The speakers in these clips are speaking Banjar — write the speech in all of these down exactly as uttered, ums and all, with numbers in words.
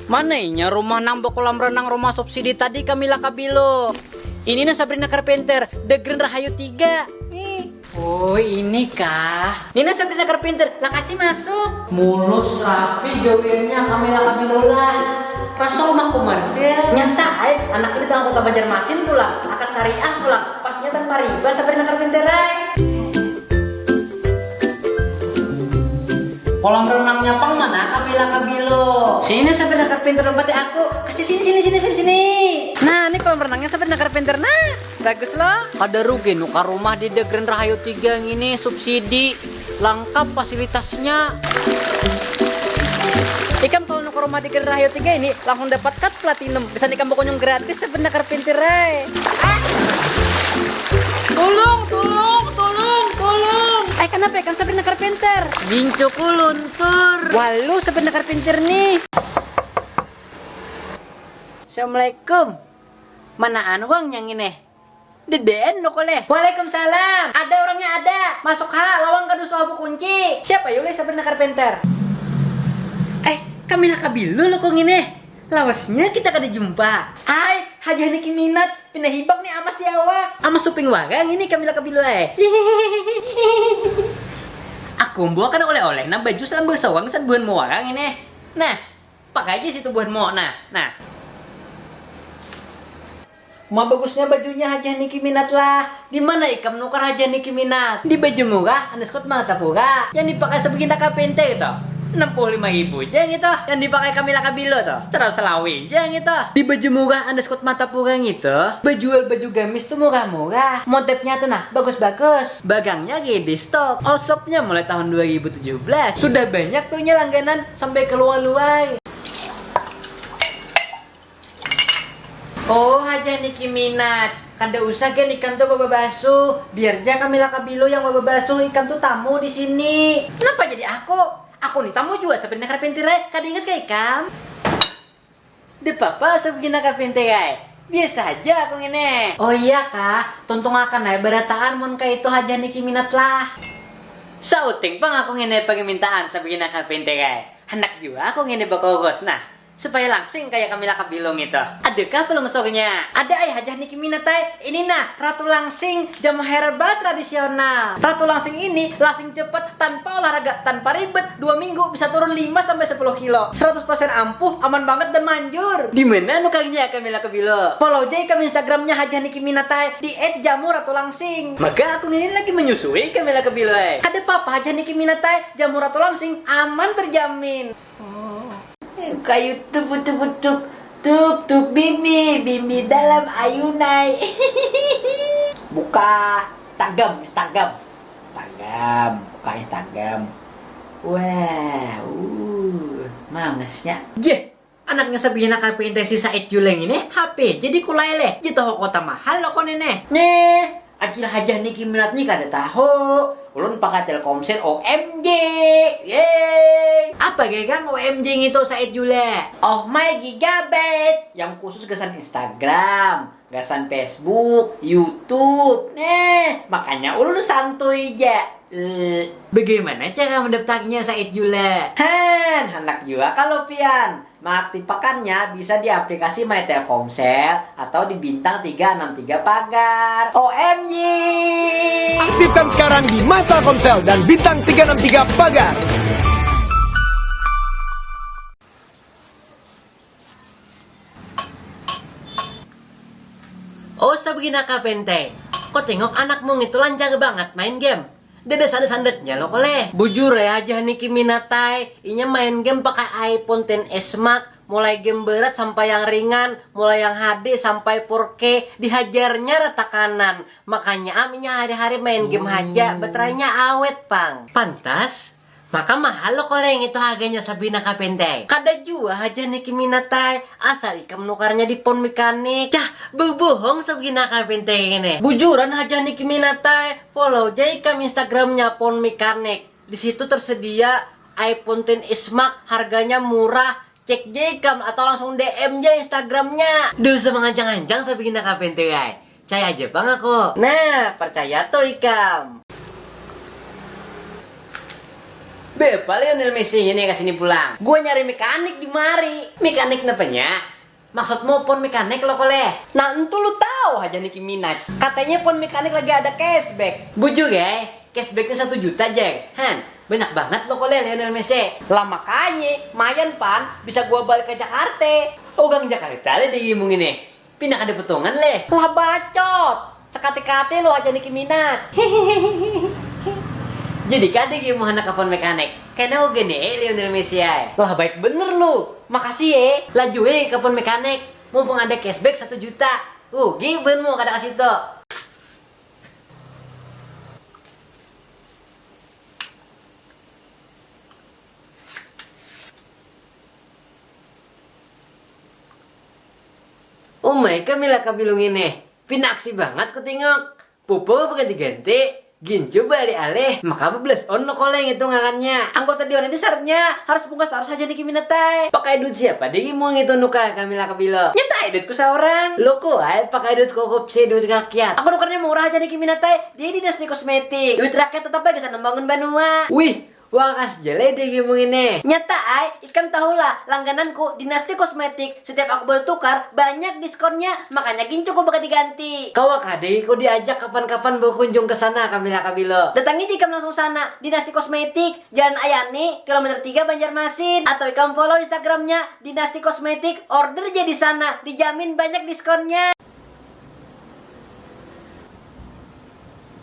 Mana inya rumah nang bakolam renang rumah subsidi tadi, Camila Cabello? Ini nah Sabrina Carpenter, The Grand Rahayu tiga. Nih. Oh, ini kah? Ini nah Sabrina Carpenter, lakasi masuk. Mulus rapi gawiannya Camila Cabello lah. Rasa rumah komersil. Nyata ai, anak di tengah kota Banjarmasin tu lah. Akad syariah pulang. Pasnya tanpa riba Sabrina Carpenter ai. Kolam renangnya pang mana Camila Cabello? Sini Sabrina Carpenter lompati aku. Kasih sini, sini, sini, sini, sini. Nah, ini kolam renangnya Sabrina Carpenter. Nah, bagus loh. Kada rugi nukar rumah di The Grand Rahayu tiga ngini subsidi lengkap fasilitasnya. Ikam kalau nukar rumah di Grand Rahayu tiga ini langsung dapat kat platinum. Kesan ikam bakunyung gratis Sabrina Carpenter ai. Tulung, tulung, tulung, tulung. Eh, kenapa ikam Sabrina Carpenter? Gincuku luntur. Walu Sabrina Carpenter nih. Assalamualaikum. Manaan wangnya ngini? Dedeen lo koleh. Waalaikumsalam. Ada orangnya ada. Masuk ha, lawang kada usah bakunci. Siapa yu leh Sabrina Carpenter? Eh, Camila Cabello lo kok ngini? Lawasnya kita kada jumpa. Ai, Hajah Nicki Minaj, pina hibak nih amas di awak. Amas suping wara ngini Camila Cabello ai. Aku mbuakan oleh-oleh nah baju salambah sawang san buhan muara ngini. Nah, pakai aja situ buhan mu nah. Nah. Uma bagusnya bajunya Hajah Nicki Minaj lah. Di mana ikam nukar Hajah Nicki Minaj? Di Baju Murah underscore Martapura. Yang dipakai Sabrina Carpenter itu. Enam puluh lima ribu aja gitu. Yang dipakai Camila Cabello tuh. Seratus selawi aja gitu. Di Baju Murah underscore Martapura gitu. Bajual baju gamis tuh murah-murah. Motifnya tuh nah, bagus-bagus. Bagangnya gede stok. All shopnya mulai tahun dua ribu tujuh belas. Sudah banyak tuh nya langganan sampai keluar-luar. Oh, Hajah Nicki Minaj. Kada usah gin ikam tu bababasuh. Biar ja Camila Cabello yang bababasuh, ikam tu tamu di sini. Kenapa jadi aku? Aku ni tamu jua Sabrina Carpenter ai. Kada ingat kah ikam? Dapapa Sabrina Carpenter ai. Biasa haja aku ngini. Oh iya kah? Tuntungakan ai barataan mun kaitu Hajah Nicki Minaj lah. Sauting pang aku ngini permintaan Sabrina Carpenter ai. Handak jua aku ngini bakurus. Nah, supaya langsing kaya Camila Cabello ngitu. Adakah pelungsurnya? Ada ai Hajah Nicki Minaj ai. Ini nah, Ratu Langsing, jamu herbal tradisional. Ratu Langsing ini langsing cepat, tanpa olahraga, tanpa ribet, dua minggu bisa turun lima sampai sepuluh kilo. Seratus persen ampuh, aman banget dan manjur. Di mana nukarnya Camila Cabello? Follow ja ikam Instagramnya Hajah Nicki Minaj ai di et jamu ratu langsing. Maka aku ngini lagi menyusui Camila Cabello ai. Kada papa Hajah Nicki Minaj ai, jamu ratu langsing aman terjamin. Oh. Kayu tup tup tup tup tup bimi bimi dalam ayunai. Buka Instagram, Instagram. Instagram, buka Instagram. Wah, uh, mangasnya. Jeh, anaknya Sabrina Carpenter si Said Juleng ini H P jadi kulai leh. Jeh, toho kota mahal lo kone neh. Neh, Acil Hajah Nicki Minaj ni kada tahu. Ulun pakai Telkomsel O M G. Yeay. Apa gegang O M G ngitu Said Jule? Oh my gigabyte. Yang khusus gasan Instagram, gasan Facebook, YouTube. Neh, makanya ulun santuy ja. Eh, bagaimana cara mendaftarnya Said Jule? Han, handak jua kalau pian. Mengaktifkannya bisa di aplikasi My Telkomsel atau di bintang tiga enam tiga pagar. O M G! Aktifkan sekarang di My Telkomsel dan bintang tiga enam tiga pagar. Oh, Sabrina Kapente, ko tengok anakmu ngitu lancar banget main game. Dada sandet-sandetnya lo koleh. Bujur ya Hajah Nicki Minaj ai, inya main game pakai iPhone ten S Max, mulai game berat sampai yang ringan, mulai yang H D sampai four K, dihajarnya rata kanan. Makanya am inya hari-hari main game haja, baterainya awet pang. Pantas, maka mahal lo koleh ngitu harganya Sabrina Kapente. Kada jua Hajah Nicki Minaj ai, asal ikam nukarnya di Phone Mechanic. Cah, berbohong Sabrina Kapente ini. Bujuran Hajah Nicki Minaj ai, follow ja ikam Instagramnya Phone Mechanic. Di situ tersedia iPhone ten S Max, harganya murah. Cek ja ikam atau langsung D M ja Instagramnya. Duh, usah mangancang-ancang Sabrina Kapente ai. Caya aja pang aku. Nah, percaya tuh ikam. Beapa Lionel Messi ini ka sini pulang? Gua nyari mekanik di mari. Mekanik napanya? Maksudmu pon mekanik lo koleh? Nah, entu lu tahu aja Nicki Minaj. Katanya pon mekanik lagi ada cashback. Bujur ya, cashbacknya satu juta jeng. Han, banyak banget lo koleh Lionel Messi. Lah makanya, mayan pan, bisa gua balik ke Jakarta. Ugang Jakarta leh di imung ini. Pindah kada potongan leh. Lah bacot. Sekati-kati lo aja Nicki Minaj. Jadi kada gimana ke pon mekanik. Kena uga nih Lionel Messi ay. Lah baik bener lu. Makasih ya. Laju eh ke pon mekanik. Mumpung ada cashback satu juta. Ugi ben mau kada kasih to. Umai Camila Cabello ngini, pina aksi bangat ku tengok. Pupu baganti-ganti, gincu baalih-alih, maka bablush on lo koleh ngitungannya. Anggota dewan ini syaratnya harus pungkas tarus haja Nicki Minaj ai. Pakai duit siapa digi mua ngitu nukar Camila Cabello? Nyata ai duitku saurang. Lo ku ai pakai duit korupsi, duit rakyat. Aku nukarnya murah haja Nicki Minaj ai, di Dinasti Kosmetik. Duit rakyat tetap ai gasan membangun banua. Wih, waras ja leh dirimu ngini. Nyata ai, ikam tahulah langgananku Dinasti Kosmetik. Setiap aku bertukar, banyak diskonnya, makanya gincuku berganti-ganti. Kawa kah diriku diajak kapan-kapan berkunjung ke sana, Camila Cabello? Datangi ja ikam langsung sana, Dinasti Kosmetik, Jalan Ayani, kilometer tiga Banjarmasin. Atau ikam follow Instagramnya, Dinasti Kosmetik, order ja di sana, dijamin banyak diskonnya.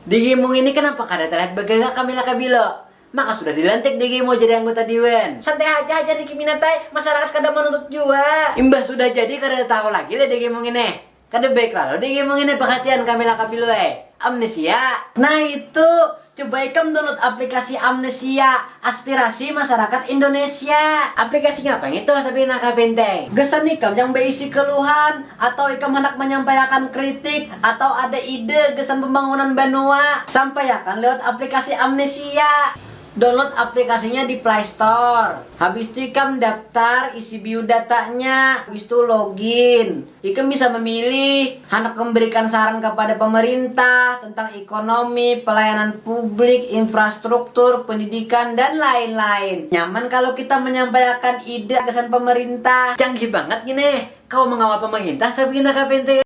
Dirimu ngini kenapa kada terlihat bergerak, Camila Cabello? Maka sudah dilantik dirimu jadi anggota dewan. Santai haja haja Nicki Minaj ai, masyarakat kada menuntut jua. Imbah sudah jadi kada tahu lagi leh dirimu ngini. Kada baik lalu dirimu ngini perhatian Camila Cabello ai. Amnesia. Nah itu, coba ikam download aplikasi Amnesia, aspirasi masyarakat Indonesia. Aplikasi ngapa ngitu Sabrina Kapenteng? Gasan ikam yang berisi keluhan atau ikam hendak menyampaikan kritik atau ada ide gasan pembangunan banua, sampaikan lewat aplikasi Amnesia. Download aplikasinya di Play Store. Habis itu ikam daftar, isi biodatanya, habis itu login. Ikam bisa memilih, hendak memberikan saran kepada pemerintah tentang ekonomi, pelayanan publik, infrastruktur, pendidikan, dan lain-lain. Nyaman kalau kita menyampaikan ide gagasan pemerintah. Canggih banget gini, kau mengawal pemerintah Sabrina Kapenteng.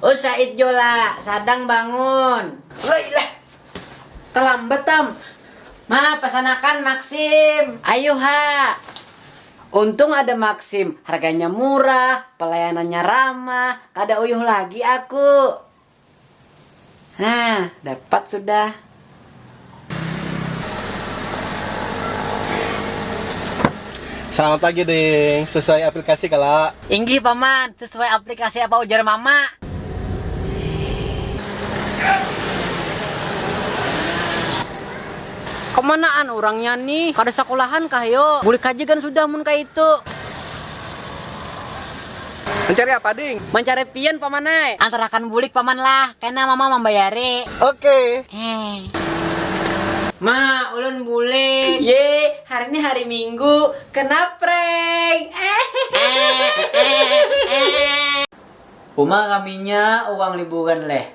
Oh Said Jola, sadang bangun. Lah ilah. Terlambat tam. Ma, pasanakan Maxim. Ayu ha. Untung ada Maxim, harganya murah, pelayanannya ramah, kada uyuh lagi aku. Nah, dapat sudah. Selamat pagi, Ding. Sesuai aplikasi kala? Inggih, Paman. Sesuai aplikasi apa ujar Mama. Kemanaan urangnya nih? Kada sakulahan kah yo? Bulik haja gan sudah mun kaitu. Mencari apa, Ding? Mencari pian, Paman ai. Antarakan bulik, Paman lah. Kena Mama membayari. Oke. Eh. Ma, ulun bulik. Ye, hari ini hari Minggu. Kena prank. Uma kaminya uang liburan leh.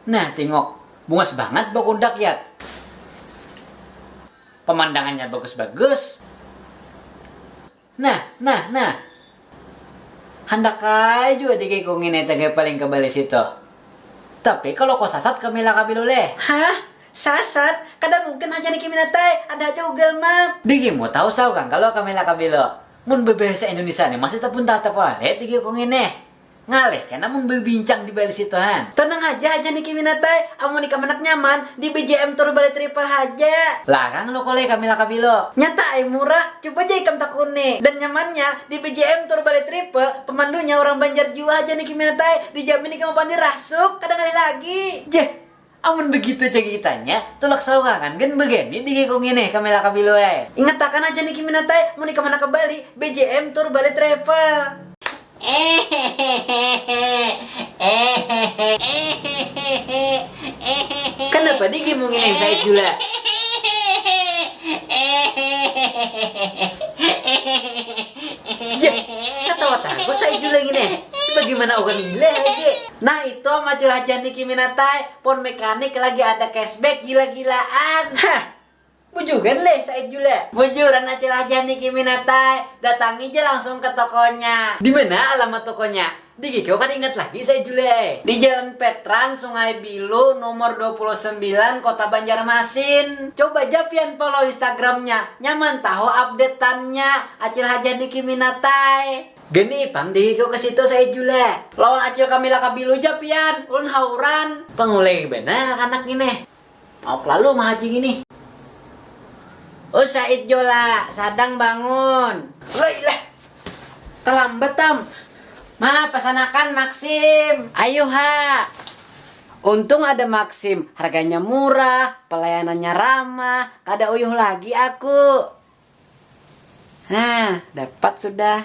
Nah, tengok. Bungas banget bakundak, Yat. Pemandangannya bagus-bagus. Nah, nah, nah. Handak ai jua dikikungin ete gaya paling kabali situ. Tapi kalau ko sasat Camila Cabello leh. Hah? Sasat? Kada mungkin haja Nicki Minaj ai, ada haja Google Map. Digimu tahu saurang kalau Camila Cabello. Mun bebahasa Indonesia nih masih tepun tatap walet dikikungin nih. Ngalih kena mun berbincang di balik situ han. Tenang haja haja Nicki Minaj ai, amun ikam handak nyaman, di B J M Tour Bali Travel haja. Larang lo koleh Camila Cabello. Nyata ai murah, coba ja ikam takuni. Dan nyamannya, di B J M Tour Bali Travel, pemandunya orang Banjar jua haja Nicki Minaj ai, dijamin ikam apandi rasuk, kada ngalih lagi. Jeh, amun begitu ceritanya, tulak saurangan gin begini dikikungin nih Camila Cabello ai. Ingatakan haja Nicki Minaj ai, mun ikam handak ke Bali, B J M Tour Bali Travel. Kenapa digimu ngini Said Jula? Jah, ketawa tahu Said Jula ngini. Bagaimana orang gila lagi? Nah itu ama Acil Hajah Niki Minat ai, pon mekanik lagi ada cashback gila-gilaan. Hah, bujuran leh Said Jula? Bujuran Acil Hajah Niki Minat ai, datangi ja langsung ke tokonya. Di mana alamat tokonya? Digi kau kada ingat lagi Said Jula ai. Di Jalan Petran, Sungai Bilu, nomor dua puluh sembilan, Kota Banjarmasin. Coba ja pian follow Instagramnya, nyaman tahu updateannya. Acil Hajah Niki Minat ai. Geni pang digi kau ke situ Said Jula. Lawan Acil Kamila Kabilu ja pian, ulun hauran. Pangulai banar anak ngini. Mauk lalu mah haji ngini. Oh Said Jola, sadang bangun. Lailah, talambat am. Ma, pasanakan Maxim. Ayu ha. Untung ada Maxim, harganya murah, pelayanannya ramah, kada uyuh lagi aku. Nah, dapat sudah.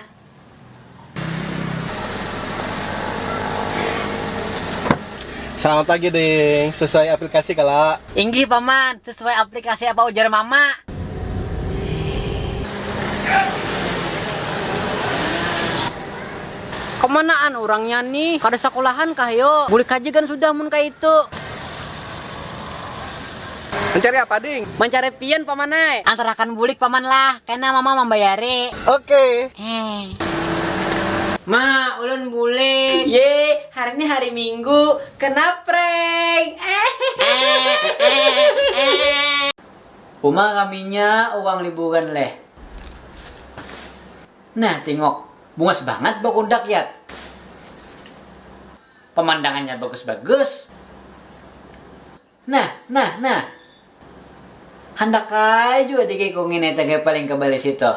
Selamat pagi, Ding. Sesuai aplikasi kala? Inggih, Paman. Sesuai aplikasi apa ujar Mama. Kemanaan orangnya nih? Kada sekolahan kah yo? Bulik aja kan sudah mun kayak itu. Mencari apa, Ding? Mencari pian, Paman ai. Antarakan bulik, Paman lah. Kena Mama membayari. Oke. Eh. Ma, ulun bulik. Ye, hari ini hari Minggu. Kena prank. Uma kaminya uang liburan leh. Nah, tengok. Bungas banget bakudak ya. Pemandangannya bagus-bagus. Nah, nah, nah. Handak ai jua dikikung ini tengah paling kebalik situ.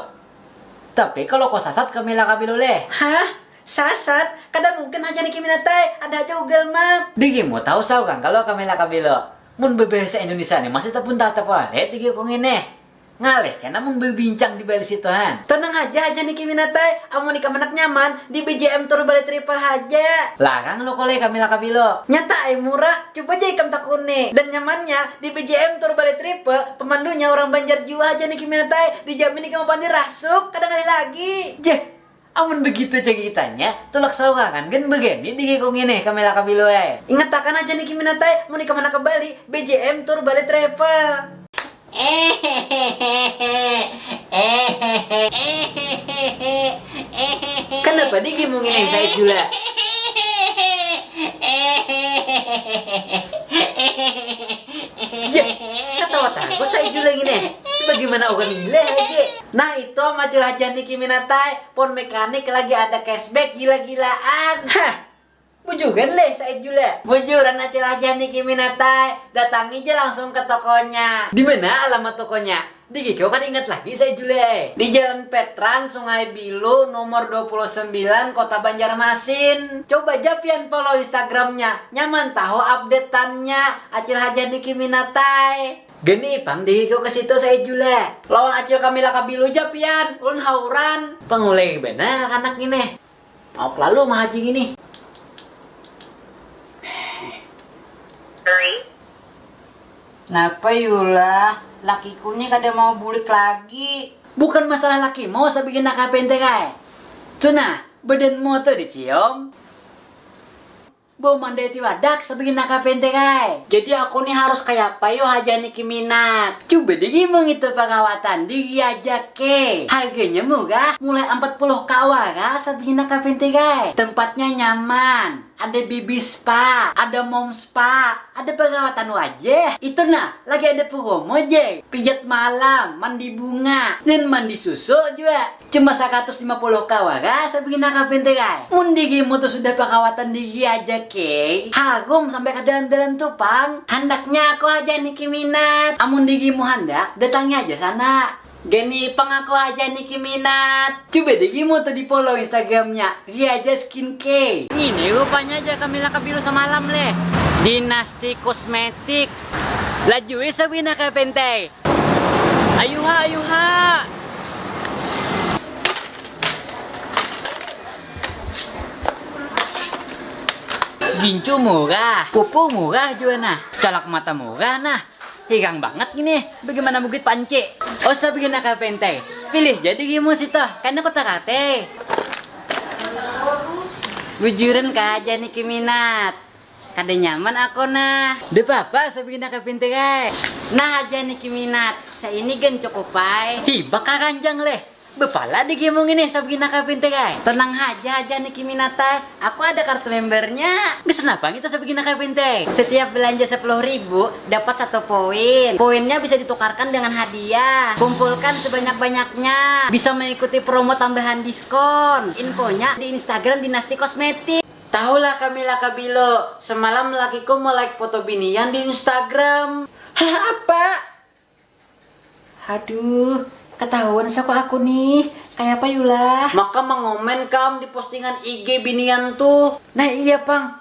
Tapi kalau kau sasat ke Mila Kabilu leh. Hah? Sasat? Kada mungkin aja Niki Minat ai, ada aja Google Map. Digimu tahu saukang kalau ke Mila Kabilu. Mun berbahasa Indonesia nih masih tepun tatap walet dikikung ini. Ngalih kena mun berbincang di balik situ han. Tenang aja aja Niki Minat ai, amun ikam handak nyaman, di B J M Tour Bali Travel haja. Larang lo kolai kami laka bilo. Nyata ai murah, coba ja ikam takuni. Dan nyamannya, di B J M Tour Bali Travel, pemandunya orang Banjar jua aja Niki Minat ai, dijamin ikam apandi rasuk, kada ngalih lagi. Jeh, amun begitu ceritanya, tulak saurangan gin begini di kikung ini kami laka bilo ai. Ingatakan aja Niki Minat ai, mun ikam handak ke Bali, B J M Tour Bali Travel. Kenapa digimungi nang Said Jula? Jah, katawa tago Said Jula ngini. Bagaimana orang gila lagi? Nah itu macul haja Niki Minat ai, pon mekanik lagi ada cashback gila-gilaan. Hah. Bujuran leh Said Jula. Bujuran acil haja Niki Minat ai, datangi ja langsung ke tokonya. Di mana alamat tokonya? Digi kau kada ingat lagi Said Jula ai. Di Jalan Petran, Sungai Bilu, nomor dua puluh sembilan, Kota Banjarmasin. Coba ja pian follow Instagramnya, nyaman tahu updateannya. Acil haja Niki Minat ai. Geni pang digi kau ke situ Said Jula. Lawan acil Kamila Kabilu ja pian, ulun hauran. Pangulai banar anak ini. Mauk lalu mah haji ngini. Napa yulah? Lakiku ni kada mau bulik lagi. Bukan masalah laki mau sabigin naka pentek ai. Tu nah, badanmu tu dicium. Bau mandai tiwadak sabigin naka pentek ai. Jadi aku ni harus kayapa yu haja Niki Minat? Cuba digi mungitu parawatan digi aja ke. Harganya murah, mulai ampat puluh ka wara sabihina ka pentegai. Tempatnya nyaman, ada baby spa, ada mom spa, ada parawatan wajah. Itu nah, lagi ada promo je. Pijat malam, mandi bunga, dan mandi susu jua. Cuma saratus lima puluh ka wara sabihina ka pentegai. Mun digimu tu sudah parawatan digi aja ke. Harum sampai ka dalam-dalam tu pang. Handaknya aku haja Niki Minat. Amun digimu handak, datangi aja sana. Geni pang aku haja Niki Minat. Cuba digimu tu di follow Instagramnya, Riaja Skin Care. Ngini rupanya aja Kamila Kabilu samalam leh. Dinasti Kosmetik. Lajui sabihina ka pentegai. Ayuha, ayuha. Gincu murah, kupu murah jua nah, calak mata murah nah. Higang bangat gini, bagaimana bugit panci? Osa bikin akal pentai, pilih jadi gimu situ, karena kota kate. Bujuran ka aja Niki Minat. Kada nyaman aku nah. Dapapa Sabagina Kapintai ai. Nah haja niki minat. Saini gin cukup ai. Hi, bakaranjang leh. Bapala digimung ini Sabagina Kapintai ai. Tenang haja haja niki minat ai. Aku ada kartu membernya. Gasan apa ngitu Sabagina Kapintai? Setiap belanja sepuluh ribu dapat satu poin. Poinnya bisa ditukarkan dengan hadiah. Kumpulkan sebanyak-banyaknya. Bisa mengikuti promo tambahan diskon. Infonya di Instagram Dinasti Kosmetik. Tahulah Camila Cabello, semalam lakiku me-like foto binian di Instagram. Hah, apa? Aduh, ketahuan saku aku nih. Kaya apa yulah? Maka mangomen kam di postingan I G binian tuh. Nah iya pang.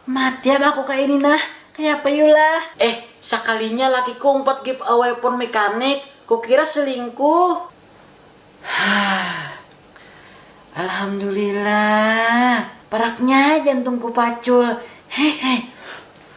Mati am aku kaini nah. Kaya apa yulah? Eh, sakalinya lakiku umpat giveaway phone mekanik. Kukira selingkuh. Hah. Alhamdulillah, paraknya jantungku pacul. Hehe.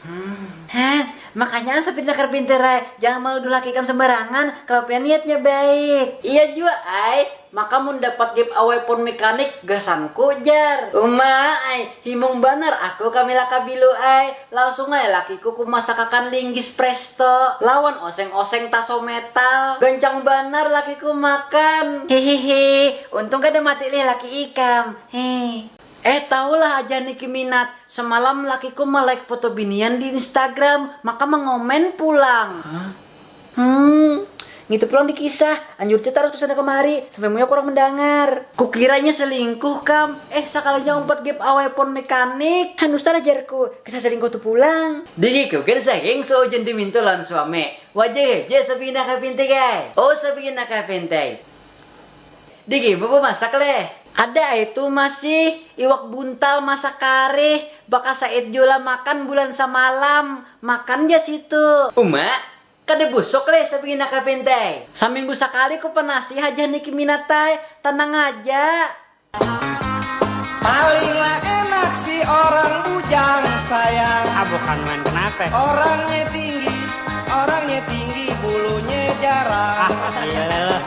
Hmm. Heh, makanya Sabagina Kapintai ai, jangan menuduh laki ikam sembarangan kalau pina niatnya baik. Iya jua ai, maka mun dapat giveaway phone mekanik gasanku jar. Uma ai, himung banar aku Camila Cabello ai. Langsung ai lakiku kumasakakan linggis presto lawan oseng-oseng taso metal. Gancang banar lakiku makan. Hihihi, untung kada mati lih laki ikam. Heh. Eh, tahulah haja niki minat. Semalam lakiku me-like foto binian di Instagram, maka mangomen pulang. Hah? Hmm, ngitu pulang dikisah, anjurnya tarus kesana kemari, sampai munya kurang mendangar. Kukiranya selingkuh kam, eh sakalinya umpat giveaway phone mekanik. Hanus lah jarku, kisah selingkuh tu pulang. Digiku gin sehing seujan diminta lawan suami. Wajar haja Sabagina Kapintai ai. Oh Sabagina Kapintai. Digi, bapa masak leh? Ada ai tu masih, iwak buntal masak karih, baka Said jua lah makan bulan samalam, makan ja situ. Uma, kada busuk leh Sabagina Kapintai. Saminggu sakali ku panasi haja niki minat ai, tenang haja. Palinglah enak si orang bujang sayang. Ah bukan main kenapa? Orangnya tinggi, orangnya tinggi, bulunya jarang. Ah gila lu.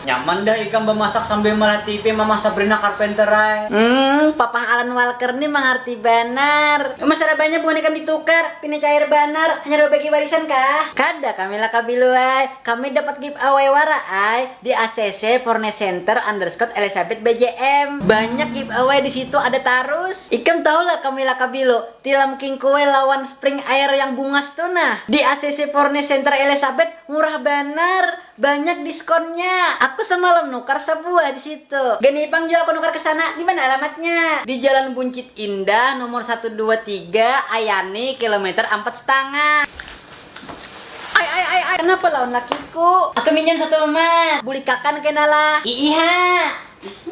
Nyaman dah ikam bamasak sambil malihat T V Mama Sabrina Carpenter ai. Hmm, papah Alan Walker ni mangarti banar. Uma sarabanya buhan ikam ditukar, pina cair banar, hanyar babagi warisan kah? Kada Camila Cabello ai, kami dapat giveaway wara ai di A C C Furnish Center underscore Elizabeth B J M. Banyak giveaway di situ ada tarus. Ikam tahu lah Camila Cabello, tilam king kue lawan spring air yang bungas tu nah. Di A C C Furnish Center Elizabeth murah banar, banyak diskonnya. Aku semalam nukar sebuah di situ. Gani pang jua aku nukar ke sana. Di mana alamatnya? Di Jalan Buncit Indah nomor satu dua tiga, Ayani kilometer empat setengah. Ai ai ai ai, kenapa lawan lakiku? Aku minjam satu mat. Bulikakan kena lah. Iiha.